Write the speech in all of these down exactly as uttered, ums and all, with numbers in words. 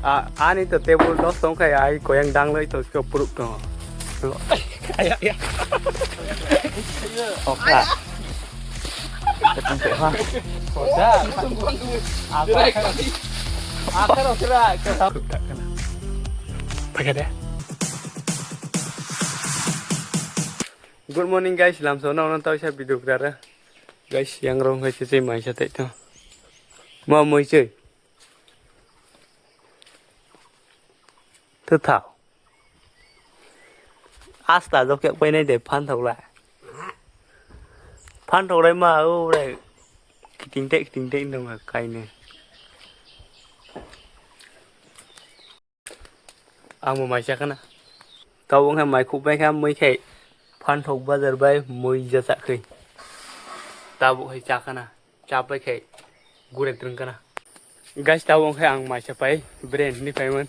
A, ani to table dos tong khe ai koyang danglai to siko puruk tongo. Aya, aya. Okra. Ketong khe ha. Kosa. Apa kara? Apa kara? Kara. Pakai deh. Good morning guys, lamso no no tau sa video kara. Guys, yang rong hai se mai sa tai to. Ma moi se. Twi thao. Asta jok kyak painai de phan thok lai. Phan thok lai ma o rai. Kiting te kiting te nong kaine. Ang bo mai cha khana. Tao wng khe mai khuk bai kha moi khai phan thok bazar bai moi ja cha khai. Tabuk hai cha khana. Chapai khe gurek twrwng kana. Guys, tabuk wngkhe ang maisa pai brand ni paiman.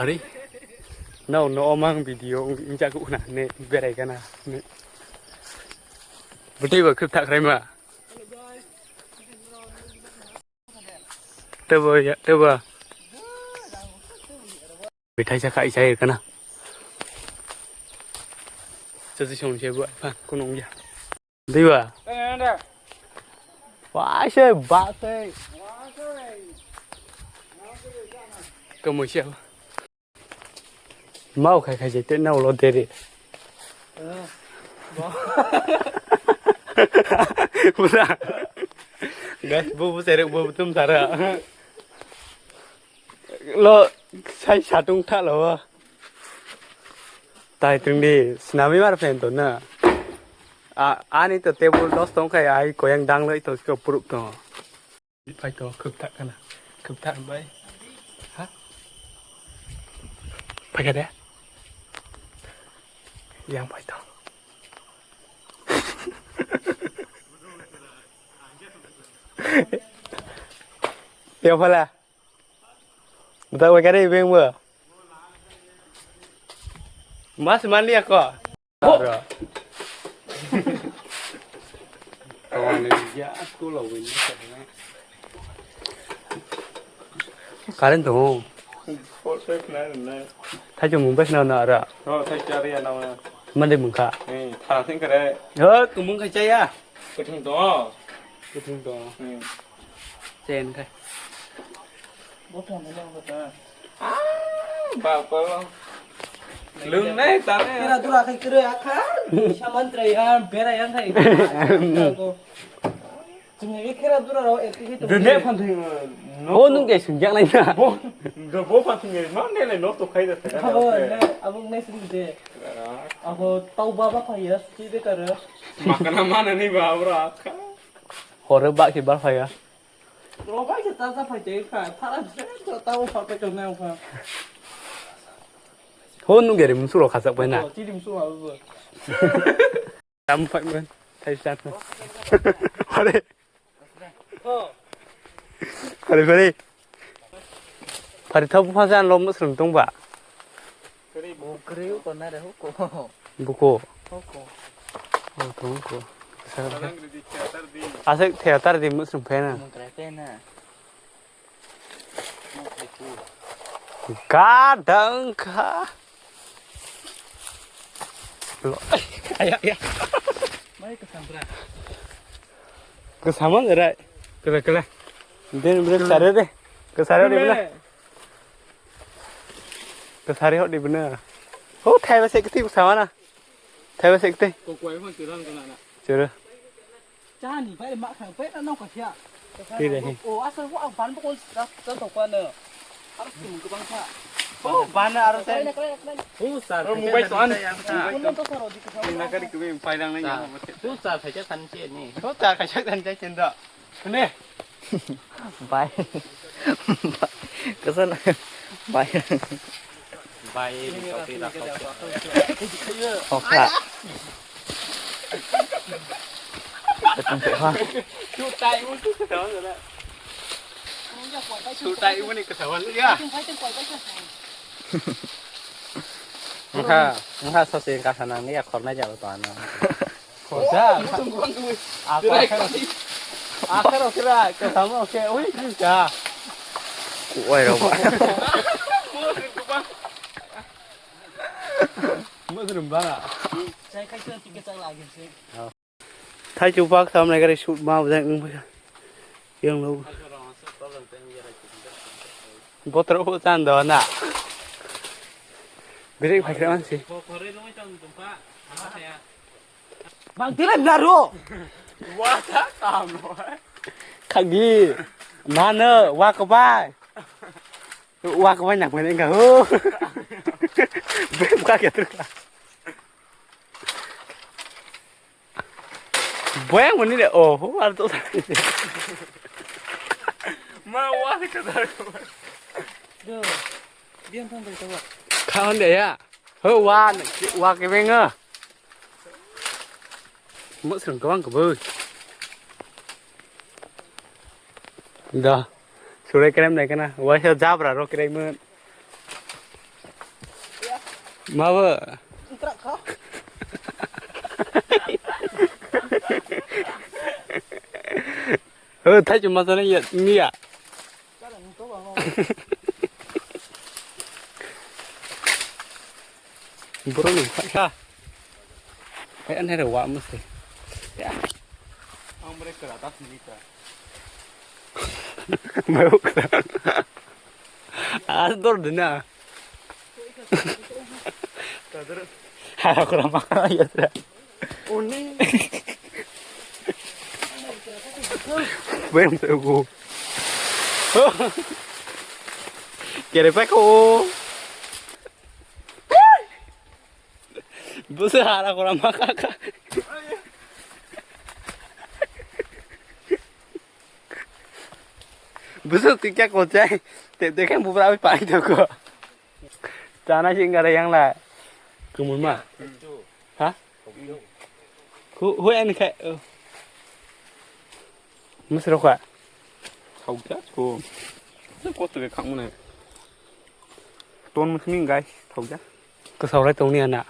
Are, no, no, omang video wng-, wngjago na, ne, berai kana, ne. Bwtwi bo khwp thak khlaima. Tebo ya, tebo. Bithai sa khai sai kana. Chasi song se bo, pha, kunung ya. Diba? Wah, se ba se. Kamu siapa? Mau khai khai jete na ulo dere. Buda. Guys, bu bu serek bu tum tara. Lo sai satung tha lo. Tai tungdi sinami mar pen to na. A, ani to table dos tong khai ai koyang danglai to siko puruk to. Pai to khwp thak kana. Khwp thak bai. Ha? Pai ka de. Yang pai to. Yang pala. Budak bai kare ibeng bo. Mas mani ako. Aro. Tawani ya school awin. Karen to. Thaichung mung bai khna na ara. Oh, thai chari ya na. Mande mung kha. Eh, thara sing kare. Oh, kumung khai chaya. Kuthung to. Kuthung to. Hmm. Chen khai. Botong ni nang kota. Ah, ba, ba, ba. Lung nai ta ne. Kira dura khai kira akha. Saman trai ya, bera yang khai. Chwngni khe khera dura rok ekti khe tong. Dede phan thwng, no. O, nwng khe swngjak nai na. Bo, do bo phan thwng ma ne le no to khai da ta. Abo ne, abo ne sing de. Abo tau baba phai ya, sui de kar. Makana mana ni ba bro. Hore ba ki bar phai ya. Ro ba ki ta ta phai te kha, phara je to tau phar pe to na kha. Ho nwng khe ri musu ro khajak pai na. Ti ri musu ha bo. Tam phai man, thai sat na. Hore. Hore, hore. Phari thau bupha jan lom swrwng tong ba? Bo kwrwi ko na re huko. Buko. Huko. Oh, tong ko. Asek theater di musung phena. Mung krai phena. Gadang kha. Lo. Aya, aya. Mai ka sambra. Ka saman rai. Kala, kala. Den bre sare de. Ka sare de bla. Ka sare ho de bna. Ho thai ba se kti ka samana. Thai ba se kti. Ko kwai hon tiran kana na. Churu. Chani bai ma khang bai na nong ka sia. Twi de he. O asal wa ban bo kon sa sa to kwa na. Ar sim ko bang sa. O ban na ar sa. Hu sar. Mobile to an. Ko no to saro di ko. Na kari ko bai lang na ya. Hu sar sa cha san che ni. Hu sar ka cha san cha chen da. Ne. Bai. Kasan. Bai. Bai, di kopi rak kopi. Okra. Ketong khe ha. Sutai uni ketawa ya. Wngkha, wngkha sose kasa nang ya khornai jalo to ano. Khoja. Akhero kira, kasamo ke, ui, kisa. Oi, rok ba. Mosrum bana. Chai khai khe ticket chak lagi se. Thaichu bak samnai gari shoot ma bujang wng phaikha. Yang lo. Botro ko chan do na. Beri phaikha mansi. Bang tila naro. Wa ta kam no. Khagi. Nano wa ko bai. Wa ko bai nak bai nga ho. Bem ka kya tu. Boyang mani le, oh, ho, ar to. Ma, wa, ka dar. Do, biang thang bai tawa. Khaon de ya. Ho, wa, wa ke benga. Mo srang kawang ke boi. Da. Surai kerem nai kana. Wa sa jabra ro kerem. Mawa. Oh, thai chuma sana ya, ni ya. Bro ni, ha. Hai, ane re wa mesti. Ya. Ang mereka rata sini ta. Mau. As dor dina. Hara kura makana ya tra. Uni. Bem tu. Kere pa ko. Busa hara kura makaka. Busa tikya ko chai. Te dekhen bubra abi pai to ko. Chana sing gara yang la. Kumun ma. Ha? Hu, hu en khai. Musro kha. Thauja ko. Ko to ke khang mane. Ton musming guys, thauja. Ko saurai tongni ana.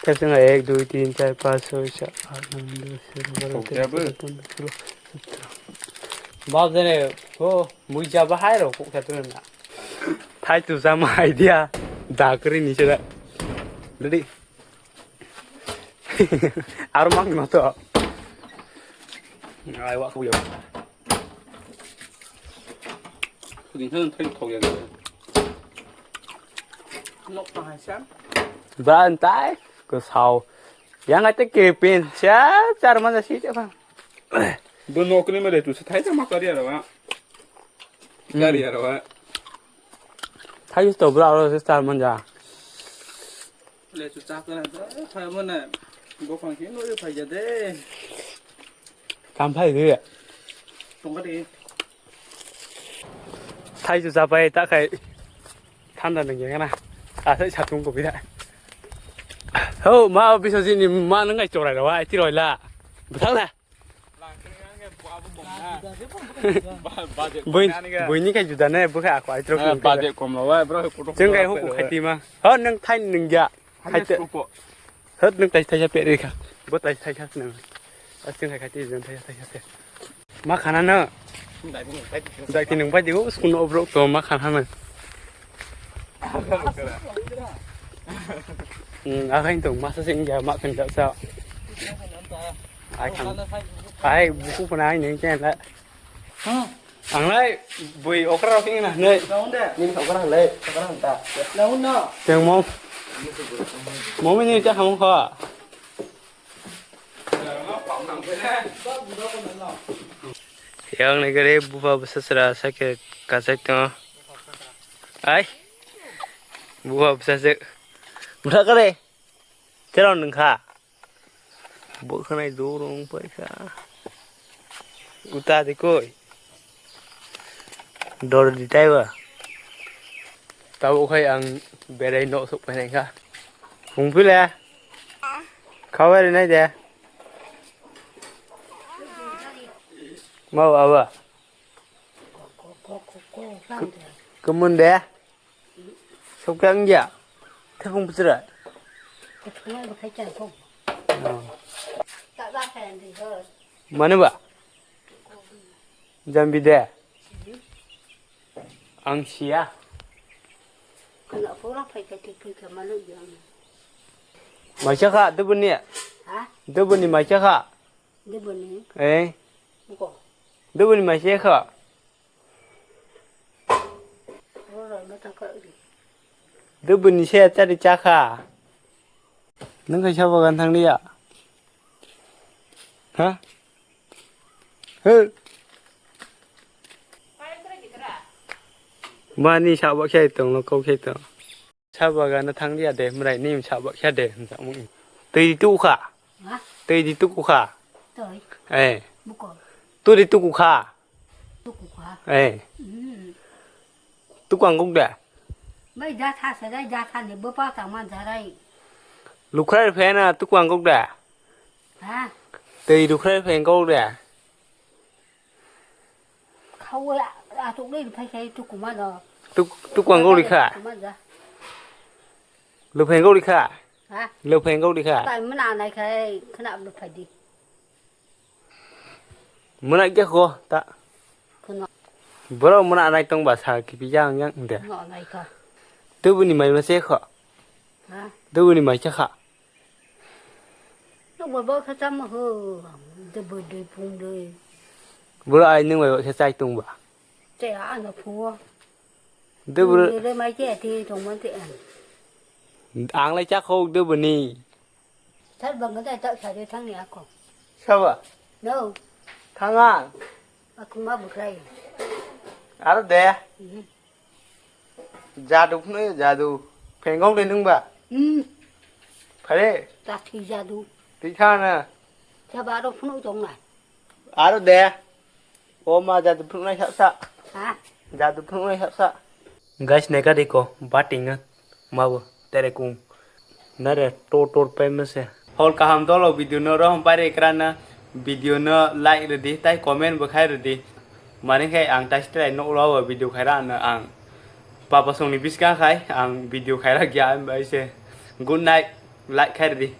Thep sing ek, dui, tin, char, panch, soi, sat, aat, noi, dos, ero, baro, tero, chauda, pondro, solo, sotro. Bab jane, ho, mui jaba hai ro, kok satu na. Thai tu sama idea, da kri ni chela. Ready? Aro mang no to. Ai wa ko yo. Kudin kan thai thok ya. Nok pa hai sam. Ban tai ko sao. Yang ai te ke pin cha char man si te ba. Bo nok ni ma de tu thai ta ma kari ara ba. Kari ara ba. Thai to bra ro char man ja. Le chu chak na da, phai mo na. Bo phang ki no phai ja de. Kam phai de. Tong ka de. Thai chu chapai ta khai. Thanda nang yang na. A sai satung ko bida. Ho, ma biso jini ma nang ai chorai rawa, ai tiroi la. Bthang la. Bui, bui ni kai juda ne, bukha ako ai trok. Baje kom lo wa, bro, kutuk. Jeng kai huku khati ma. Ho, nang thai nang ja. Hai te. Hot nang tai thai pe re kha. Bo tai thai kha nang. Asing kai khati jeng thai thai pe. Ma khana na. Dai ti nang bai di go, school no obrok to ma khana na. Hmm, akhai tong masa sing ja ma kan ja sa. Ai kham. Ai buku pun ai neng chen la. Ang lai bui okra rok ing na nei. Nini okra lai, okra ta. Teng mom. Mom ni cha kham kho. Yang ni gare bufa bwsa sra sake kachai tongo. Ai. Bufa bwsa se. Bwsa kare. Cherok nung kha. Bo khanai do rong paisa. Uta de koi. Dor di tai ba. Tabo khai ang berai no sok painai kha. Hung pile. Khabai rinai de. Mau aba. Kumun de. Sokya wngya. Thepung bwswra. Thepung bo khai chan kho. Oh. Mane ba? Jambi de. Ang siya. Ano pura phai ka tik phai ka mano yang. Maisa kha, dubuni. Ha? Dubuni maisa kha. Dubuni. Eh. Buko. Dubuni maisa kha. Ora mata ka ri. Dubuni se chari cha kha. Nung kaisa bagan thang liya. Ha? He. Mani sabo khe tong no kau khe tong. Sa bagan thang liya de mrai ni sabo khe de. Twi di tu kha. Ha? Twi di tu kha. Toi. Eh. Buko. Tu di tu kha. Tu kha. Eh. Hmm. Tu kwang kuk de. Bai ja tha sa dai ja tha ni bo pa ta man ja rai. Lukhrai phena tu kwang kuk de. Ha? Tei lukhrai phen kuk de. Khawla atuk dei phai sai tu kuma do. Tu, tu kwang kuk de kha. Kuma ja. Lu phen kuk de kha. Ha? Lu phen kuk de kha. Tai mana nai khai khna lu phai di. Muna kya ko ta. Khna. Boro muna nai tong ba sa ki pi yang yang de. No nai kha. Tu buni mai ma se kho. Ha? Tu buni mai cha kha. No bo bo kha cham ho. De bo de pung de. Boro ai nung mai ba khe chai tung ba. Che a no phu. De boro. De mai che ti tong man te an. Ang lai cha kho de buni. Sar bang dai ta sari thang ni ako. Saba. No. Thanga. Aku ma bukrai. Aro de. Mhm. Jadu phunu jadu. Phengok de nung ba. Hmm. Phare. Ta thi jadu. Ti thana. Saba ro phunu jong na. Aro de. O ma jadu phunuknai sap sa. Ha? Jadu phunuknai sap sa. Guys, neka diko, bating ma bo tere kung. Nare tor tor pai mese. Hol kaham dolo video no rohom pai re krana. Video no like redi, tai comment bo khai redi. Mani khai ang tai strai no lo video khai ra na ang. Papa song ni biska khai ang video khai ra gya am bai se. Good night, like khai redi.